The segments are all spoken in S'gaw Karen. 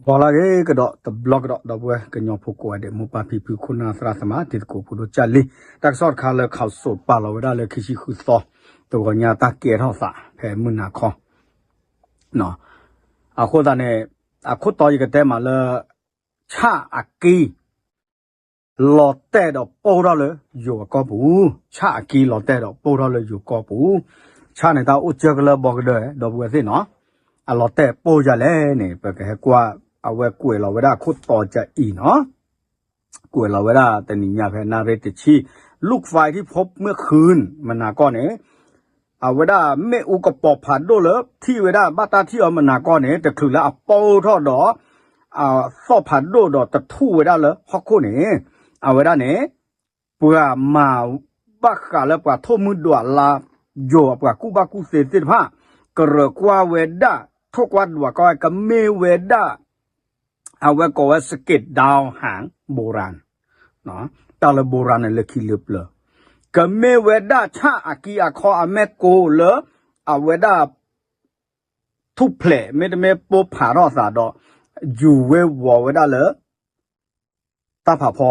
ပီၢ်လၢဂ့ၤကဒီးတဘျီကဒီး ဒီပုၢ်ဝဲၢ်ကညီဖိကိးဂၤဒဲး မိၢ်ပၢ်ဖံဖု ခိၣ်နၢ်သရၣ်သမါ တံၤသကိးဖိဒိၣ်ကၢ်လံ, တၢ်ကစီၣ်တခါလၢ ခးစိး ပာ်လီၤဝဲဒၣ်လၢ ခံဆံဃုသီ တဂီၤညါတၢ်ကဲထီၣ်သး ဖဲမုၢ်နၤခီ အဃိသတးန့ၣ် အခိၣ်တီယကတဲမးလၢ ဆၣ်အက့ လီၤတဲာ်ဒီးပိၢ်ထီၣ်လၢယိၤအကီၢ်ပူၤ, ဆၣ်အက့လီၤတဲာ်ဒီးပိၢ်ထီၣ်လၢယိၤကီၢ်ပူၤ, ဆၣ်န့ၣ်တၢ်အိၣ်စၢၢ်ကလၢဘီကဒၢ ဒီပုၢ်ဝဲၢ်သ့ၣ်နီၤ, အလီၤတဲာ်ပိၢ်ဒ်လဲၣ်န့ၣ် ပကဟဲကွၢ် အဝဲကွဲးလီၤဝဲဒၣ်အခိၣ်တီကအံၤနီၤ, ကွဲးလီၤဝဲဒၣ်တနံၤညါဖဲနၣ်ရံၣ်တဆံ ลูกไฟที่พบเมื่อคืน မုၢ်နၤခီန့ၣ် အဝဲဒၣ်မ့ၣ်အူကပီၤဖးဒိၣ်လၢထံၣ်ဝဲဒၣ် ဘၣ်တၢ်ထံၣ်အီၤမုၢ်နၤခီန့ၣ် တချုးလၢအပိၢ်ထီၣ်ဒီး အသီၣ်ဖးဒိၣ်ဒီးတထူၣ်ဝဲဒၣ်လၢဟီၣ်ခိၣ်န့ၣ် အဝဲဒၣ်န့ၣ် ပှၤမၤဘၣ်ဃးလၢပှၤထိၣ်မုၢ်ဒွးလါ ယိၤအပှၤကူၣ်ဘၣ်ကူၣ်သ့သ့ၣ်တဖၣ် ကရၢၢ်ကွၢ်ဝဲဒၣ် ထိၣ်ကွၢ်ဒွးကွၢ်ဝဲ ကမ့ၢ်ဝဲဒၣ် အဝဲကိးဝဲ စက့းဒၢဟၣ် ဘူရၣ် တၢ်လၢဘူရၣ်န့ၣ်လၢခံလၢပျၢၤ ကမ့ၢ်ဝဲဒၣ်ဆၣ်အက့အခီအမဲၢ်ကိလၢ အဝဲဒၣ် ထူၣ်ဖျဲး မ့တမ့ၢ်ပိၢ်ဖးထီၣ်အသးဒီး ယူၤဝ့ၤဝီၤဝဲဒၣ်လၢ တၢ်ဖးဖီ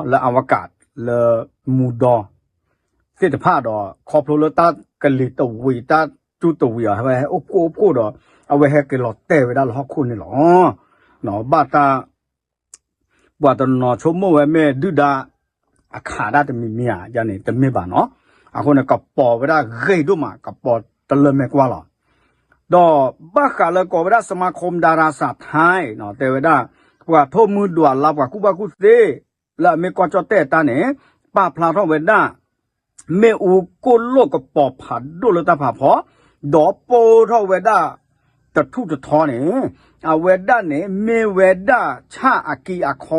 လၢအဝဲကး လၢမူဒီ သ့ၣ်တဖၣ်ဒီး ခီဖျိလၢတၢ်ကလံၤတဝံၤ တၢ်တူၢ်တဝံၤအီၤ ဟဲအိၣ်ဖှိၣ်အိၣ်ဖှိၣ်ဒီး အဝဲဟဲက့ၤလီၤတဲာ်ဝဲဒၣ်လၢဟီၣ်ခိၣ်န့ၣ်လီၤ. ဘၣ်တၢ် ပှၤတနီၤဆိကမိၣ်ဝဲမ့ၢ်ဒုၣ်ဒါ အခးဒၣ်တမံၤမံၤဧါ ယၤန့ၣ် တမ့ၢ်ဘၣ်နီၤ. အဃိန့ၣ် ကပီၤဝဲဒၣ်ဂ့ၤဒိၣ်မး ကပီၤတလၢမဲာ်ကွၢ်လီၤ. ဒီးဘၣ်ဃးလၢကိးဝဲဒၣ် สมาคมดาราศาสตร์ไทย တဲဝဲဒၣ် ပှၤထိၣ်မုၢ်ဒွးလါ ပှၤကူၣ်ဘၣ်ကူၣ်သ့ လၢအမ့ၢ်ကီၢ်ကၠီၣ်တဲၣ်အတၢ်န့ၣ် ပာ်ဖျါထီၣ်ဝဲဒၣ် မ့ၣ်အူကိၢ်လိၣ်ကပီၤဖးဒိၣ်လၢတၢ်ဖးဖီ ဒီးပိၢ်ထီၣ်ဝဲဒၣ် တထူၣ်တထီန့ၣ် အဝဲဒၣ်န့ၣ် မ့ၢ်ဝဲဒၣ်ဆၣ်အက့အခီ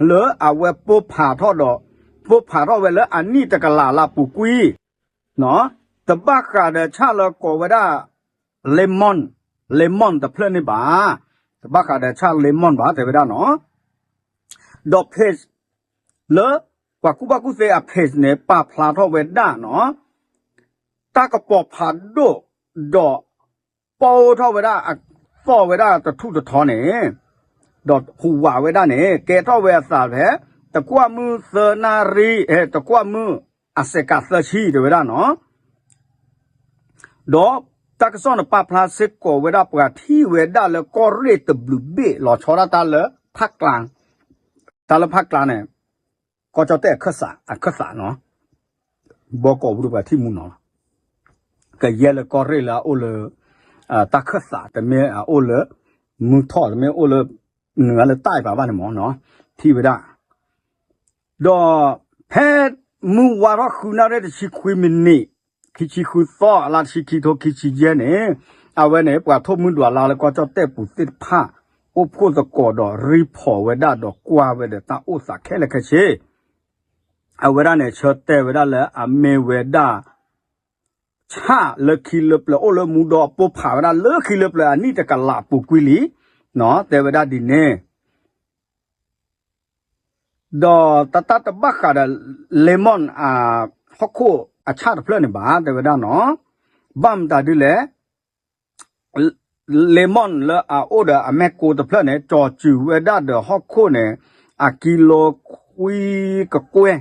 လၢအဝဲပိၢ်ဖးထီၣ်ဒီး ပိၢ်ဖးထီၣ်ဝဲလၢအနံၣ်တကလးလၢအပူၤကွံာ် တဘၣ်ဃးဒီးဆၣ်လၢကိးဝဲဒၣ် lemon, lemon တဖျၢၣ်န့ၣ်ဘၣ်, တဘၣ်ဃးဒီးဆၣ် lemon ဘၣ် တဲဝဲဒၣ်နီၤ. ဒီး page လၢ ပှၤကူၣ်ဘၣ်ကူၣ်သ့အ page န့ၣ် ပာ်ဖျါထီၣ်ဝဲဒၣ်နီၤ, တၢ်ကပီၤဖးဒိၣ် ဒီး ပိၢ်ထီၣ်ဝဲဒၣ် အသီၣ်ဝဲဒၣ်တထူၣ်တထီန့ၣ် ဒီးဟူးဝးဝဲဒၣ်န့ၣ် ကဲထီၣ်ဝဲအသးဖဲ တကွၢ်မုၢ်သၢနၣ်ရံၣ် အဲ တကွၢ်မုၢ်အစဲးကးသၢဆံ တဲဝဲဒၣ်နီၤ. ဒီးတၢ်ကစီၣ်န့ၣ် ပာ်ဖျါစ့ၢ်ကီးဝဲဒၣ် ပှၤထံၣ်ဝဲဒၣ်လၢကီၢ်ရ့ၣ်တဘျုးဘ့ၣ် လီၤဆီဒၣ်တၢ်လၢဖးကျါ, တၢ်လၢဖးကျါန့ၣ် ကီၢ်ကၠီၣ်တဲၣ်အခၢၣ်သး အခၢၣ်သးနီၤ, ဘီကီးပူၤဒီးပှၤထံၣ်မူနီၤလီၤ. ကယဲၢ်လၢကီၢ်ရ့ၣ်လၢအအိၣ်လၢ တၢ်ခၢၣ်သး တမ့ၢ်အအိၣ်လၢ မုၢ်ထီၣ် တမ့ၢ်အိၣ်လၢ နုာ်လၢတၢ်အံၤပာ်ဘၣ်န့ၣ်မ့ၢ်နီၤ, ထံၣ်ဝဲဒၣ် ဒီးဖဲမုၢ်ဝါထီၣ်ဃုနၣ်ရံၣ်တဆံခွံမံးနံး, ခံဆံဃုသီ လါတဆံခံထိခံဆံယဲၢ်န့ၣ်, အဝဲန့ၣ် ပှၤထိၣ်မုၢ်ဒွးလါလၢကီၢ်ကၠီၣ်တဲၣ်ပူၤသ့ၣ်တဖၣ် အိၣ်ဖှိၣ်သကိးဒီး report ဝဲဒၣ်ဒီးကွၢ်ဝဲဒီးတၢ်အိၣ်သးခဲလၢာ်ခဲဆ့, အဝဲဒၣ်န့ၣ် ဆၢတဲာ်ဝဲဒၣ်လၢအမ့ၢ်ဝဲဒၣ် ဆၣ်လၢခံလၢပျၢၤအိၣ်လၢမူဒီးအပိၢ်ဖးဝဲဒၣ်လၢခံလၢပျၢၤအနံၣ်တကလးပူၤကွံာ်လံ, တဲဝဲဒၣ်ဒ်န့ၣ် ဒီးတၢ်တဘၣ်ဃးဒီး lemon အဟီၣ်ခိၣ်အဆၣ်တဖျၢၣ်န့ၣ်ဘၣ် တဲဝဲဒၣ်နီၤ, ဘၣ်မတၤဒ်လဲၣ်, lemon လၢအအိၣ်ဒီးအမဲၢ်ကိတဖျၢၣ်န့ၣ် ကၠီၤစူၤဝဲဒၣ်ဒီးဟီၣ်ခိၣ်န့ၣ် အကံလိခွံကကွဲၢ်,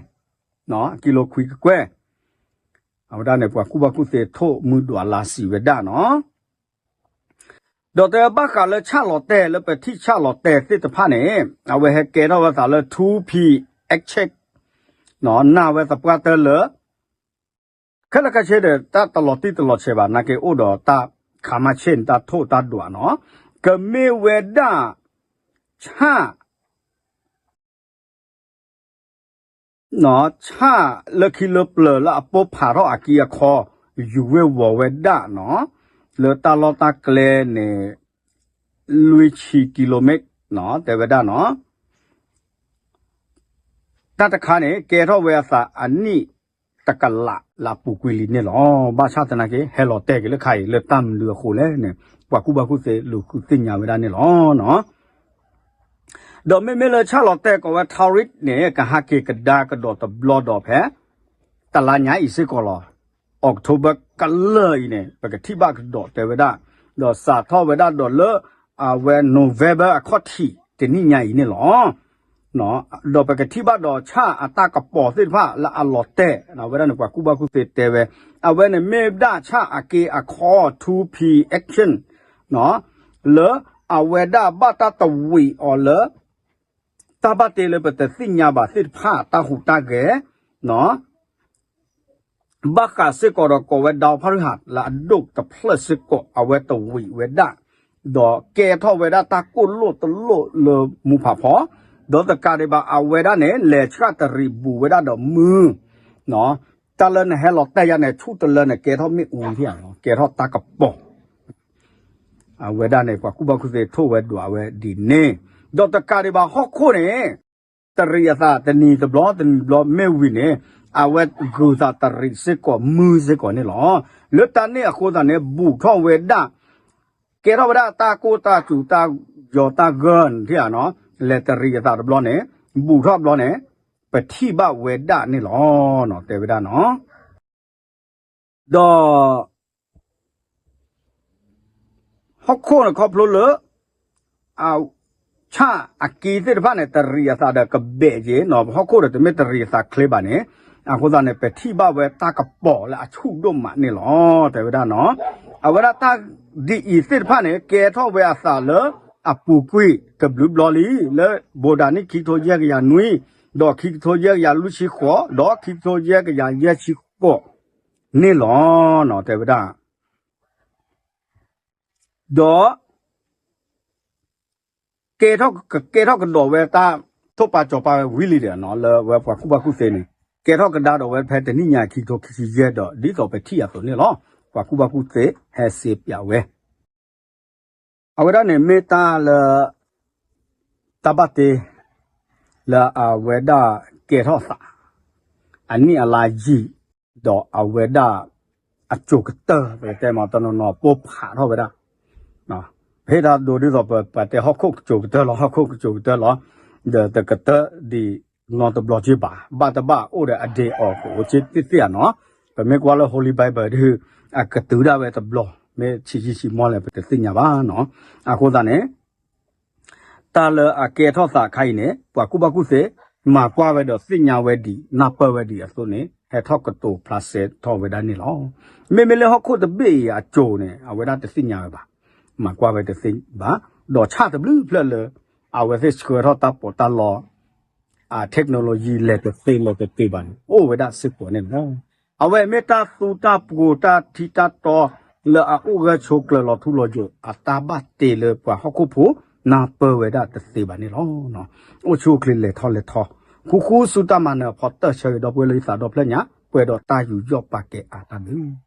အကံလိခွံကကွဲၢ်, အဝဲဒၣ်န့ၣ် ပှၤကူၣ်ဘၣ်ကူၣ်သ့ထိၣ်မုၢ်ဒွးလါစံးဝဲဒၣ်နီၤ. ဒီးတဲဘၣ်ဃးလၢဆၣ်လီၤတဲာ် လၢပထံၣ်ဆၣ်လီၤတဲာ်သ့ၣ်တဖၣ်န့ၣ် အဝဲဟဲကဲထီၣ်ဝဲသးလၢ ထူဖံး exchange နာ်ဝဲသပှၢ်တၢၢ်လၢ ခဲလၢာ်ခဲဆ့ဒီး တၢ်တလီၤတံၢ်တလီၤဆဲးဘၣ် နာ်က့အိၣ်ဒီးတၢ် climate change တၢ်ထိၣ်တၢ်ဒွးနီၤ, ကမ့ၢ်ဝဲဒၣ် ဆၣ် ဆၣ်လၢခံလၢပျၢၤလၢအပိၢ်ဖးထီၣ်အက့အခီ ယူၤဝ့ၤဝီၤဝဲဒၣ်နီၤ, လၢတၢ်လီၢ်တၢ်ကျဲန့ၣ် လွံၢ်ဆံကံလိမ့ၣ် တဲဝဲဒၣ်နီၤ, တၢ်တခါန့ၣ် ကဲထီၣ်ဝဲအသးအနံၣ်တကလးလၢအပူၤကွံာ်လံန့ၣ်လီၤ. ဘၣ်ဆၣ်သနာ်က့ ဟဲလီၤတဲာ်က့ၤလၢခါအံၤ လၢတၢ်မနုၤအဃိလဲၣ်န့ၣ် ပှၤကူၣ်ဘၣ်ကူၣ်သ့လူၤဃုသ့ၣ်ညါဝဲဒၣ်န့ၣ်လီၤ. ဒီးမ့မ့ၢ်လၢဆၣ်လီၤတဲာ်ကိးဝဲ tariff န့ၣ် ကဟးက့ၤကဒါကဒီးတဘျီဒီးဖဲ တလါညါအံၤစ့ၢ်ကီးလီၤ. October ကလၢာ်အံၤန့ၣ် ပကထံၣ်ဘၣ်ကဒီးတဲဝဲဒၣ်, ဒီးစးထီၣ်ဝဲဒၣ်ဒီးလၢ အဝဲ November အခီၣ်ထံးတနံၣ်ညါအံၤန့ၣ်လီၤ. ဒီးပကထံၣ်ဘၣ်ဒီးဆၣ်အတၢ်ကပီၤသ့ၣ်တဖၣ်လၢအလီၤတဲာ် အဝဲဒၣ်န့ၣ် ပှၤကူၣ်ဘၣ်ကူၣ်သ့တဲဝဲ အဝဲန့ၣ်မ့ၢ်ဒၣ်ဆၣ်အက့အခီ two P action လၢအဝဲဒၣ်ဘၣ်တၢ်တဝံးအီၤလၢ တၢ်ဘၣ်တ့လၢပတသ့ၣ်ညါဘၣ်သ့ၣ်တဖၣ်တၢ်ဟူးတၢ်ဂဲၤ ဘၣ်ဃးစ့ၢ်ကီးဒီးကိးဝဲ ဒၣ်ဖၣ်ရူၣ်ဟၣ် လၢအဒိၣ်တဖျၢၣ်စ့ၢ်ကီး အဝဲတဝံးဝဲဒၣ် ဒီးကဲထီၣ်ဝဲဒၣ်တၢ်ကိၢ်လိၣ်တလိၣ်လၢမူဖးဖီ, ဒီးတကးဒံးဘၣ်အဝဲဒၣ်န့ၣ် လဲၤဆှၣ်တရံးဘူးဝဲဒၣ်ဒီးမုၢ်, တၢ်လၢနဟဲလီၤတဲာ်ယါန့ၣ် ဆူၣ်တလၢန့ၣ် ကဲထီၣ်မ့ၣ်အူ ကဲထီၣ်တၢ်ကပီၤ အဝဲဒၣ်န့ၣ် ပှၤကူၣ်ဘၣ်ကူၣ်သ့ထိၣ်ဝဲဒွးဝဲဒ်န့ၣ်, ဒီးတကးဒံးဘၣ်ဟီၣ်ခိၣ်န့ၣ် တရံးအသးတနံၤတဘျီတနံၤတဘျီမ့ၢ်ဝံၤန့ၣ် အဝဲဂုၤသးတရံးစ့ၢ်ကီးမုၢ်စ့ၢ်ကီးန့ၣ်လီၤ. လၢတၢ်န့ၣ်အဃိသတးန့ၣ် ဘူးထီၣ်ဝဲဒၣ် ကဲထီၣ်ဝဲဒၣ်တၢ်ကိၢ်တၢ်စူၤတၢ်ယီၤတၢ်ဂၢၢ်န့ၣ်ဧါ, လဲၤတရံးအသးတဘျီန့ၣ် ဘူးထီၣ်ဘျီန့ၣ် ပထံၣ်ဘၣ်ဝဲဒၣ်န့ၣ်လီၤ တဲဝဲဒၣ်နီၤ. ဒီး ဟီၣ်ခိၣ်န့ၣ်ခီဖျိလၢ အ ဆၣ်အက့သ့ၣ်တဖၣ်န့ၣ် တရံးအသးဒီးကဘဲးက့ၤနီၤ, ဟီၣ်ခိၣ်ဒီးတမ့ၢ်တရံးအသးချ့ဘၣ်န့ၣ်, အဃိသတးန့ၣ် ပထံၣ်ဘၣ်ဝဲတၢ်ကပီၤလၢအဆူၣ်ဒိၣ်မးန့ၣ်လီၤ တဲဝဲဒၣ်နီၤ. အဝဲဒၣ်တၢ်ဒ်အံၤသ့ၣ်တဖၣ်န့ၣ် ကဲထီၣ်ဝဲအသးလၢအပူၤကွံာ်တဘျုးဘျီလံ လၢဘိးဒၣ်နံၣ်ခံကထိယဲၢ်ကယၤနွံ, ဒီးခံကထိယဲၢ်ကယၤလွံၢ်ဆံဃိး, ဒီးခံကထိယဲၢ်ကယၤယဲၢ်ဆံဃိးန့ၣ်လီၤ တဲဝဲဒၣ်. ဒီး ကဲထီၣ် ကကဲထီၣ်ကဒီးဝဲတၢ်ထိၣ်ပာ်စီၤပာ်ဝဲ ဝံၤလံဒီး လၢဝဲပှၤကူၣ်ဘၣ်ကူၣ်သ့န့ၣ် ကဲထီၣ်ကဒါဒီးဝဲဖဲတနံၣ်ညါခံကထိခံဆံယဲၢ်ဒီး ဒ်သိးပထံၣ်အသိးန့ၣ်လီၤ. ပှၤကူၣ်ဘၣ်ကူၣ်သ့ဟဲစ့ပၠးဝဲ အဝဲဒၣ်န့ၣ်မ့ၢ်တၢ်လၢ တၢ်ဘၣ်တ့ လၢအဝဲဒၣ်ကဲထီၣ်သး အနံၣ်အလါယံာ် ဒီးအဝဲဒၣ် အစိၤကတၢၢ် ပကတဲမ့ၢ်တနီၤနီၤပိၢ်ဖးထီၣ်ဝဲဒၣ် ပဟ့ၣ်တၢ်ဒိဒ်သိးပပှၤတဲဟီၣ်ခိၣ်ကစိၤကတၢၢ်လီၤ ဟီၣ်ခိၣ်ကစိၤကတၢၢ်လီၤ ဒီးတကတၢၢ်ဒံးနီတဘျီက့ဘၣ် ဘၣ်တဘၣ်အိၣ်ဒီးအဒ့အီၤကအိၣ်က့သ့ၣ်သ့ၣ်ဧါနီၤ ပမ့ၢ်ကွၢ်လၢ Holy Bible ဒုး အကတုၤဒၣ်ဝဲတဘျီ မ့ၢ်ဆံးဆံးဆံးမီၢ်လဲၣ် ပတသ့ၣ်ညါဘၣ်နီၤ အဃိသတးန့ၣ် တၢ်လၢအကဲထီၣ်သးအခါအံၤန့ၣ် ပှၤကူၣ်ဘၣ်ကူၣ်သ့ မၤကွၢ်ဝဲဒီးသ့ၣ်ညါဝဲဒံး နၢ်ပၢၢ်ဝဲဒံးအသိးန့ၣ် ဟဲထီၣ်ကတိၤဖျါဆဲးထီၣ်ဝဲဒၣ်န့ၣ်လီၤ. မ့မ့ၢ်လၢဟီၣ်ခိၣ်တဘ့ၣ်အံၤအစိၤန့ၣ် အဝဲဒၣ်တသ့ၣ်ညါဝဲဘၣ်, မၤကွၢ်ဝဲတသ့ဘၣ်, ဒီးဆၣ်တဘျုးဖျၢၣ်လၢ အဝဲသ့ၣ်ဆှၢထီၣ်တၢ်ပီးတၢ်လီ အ technology လဲၤတသ့လဲၤတသ့ဘၣ်န့ၣ် အိၣ်ဝဲဒၣ်စ့ၢ်ကီးန့ၣ်လီၤ. အဝဲမ့ၢ်တၢ်သူတၢ်ပှိၤတၢ်ထံတၢ်တီ လၢအအိၣ်ဂၢၢ်ဆိးကျၢၤလီၤထူလီၤယိာ် အတၢ်ဘၣ်တ့လၢပှၤဟီၣ်ခိၣ်ဖိ နၢ်ပၢၢ်ဝဲဒၣ်တသ့ဘၣ်န့ၣ်လီၤ. အိၣ်ဆူၣ်အိၣ်ချ့လဲၤထီၣ်လဲၤထီ ဃူဃူဆူတၢ်မၤနၢၤအဖီတၢၢ်ဆၢဂ့ၤဒီပုၢ်ဝဲၢ်လၢယသးဒီဖျၢၣ်ညါ ပှဲၤဒီးတၢ်ယူးယီၣ်ပာ်ကဲအါတၢ်ဘျုး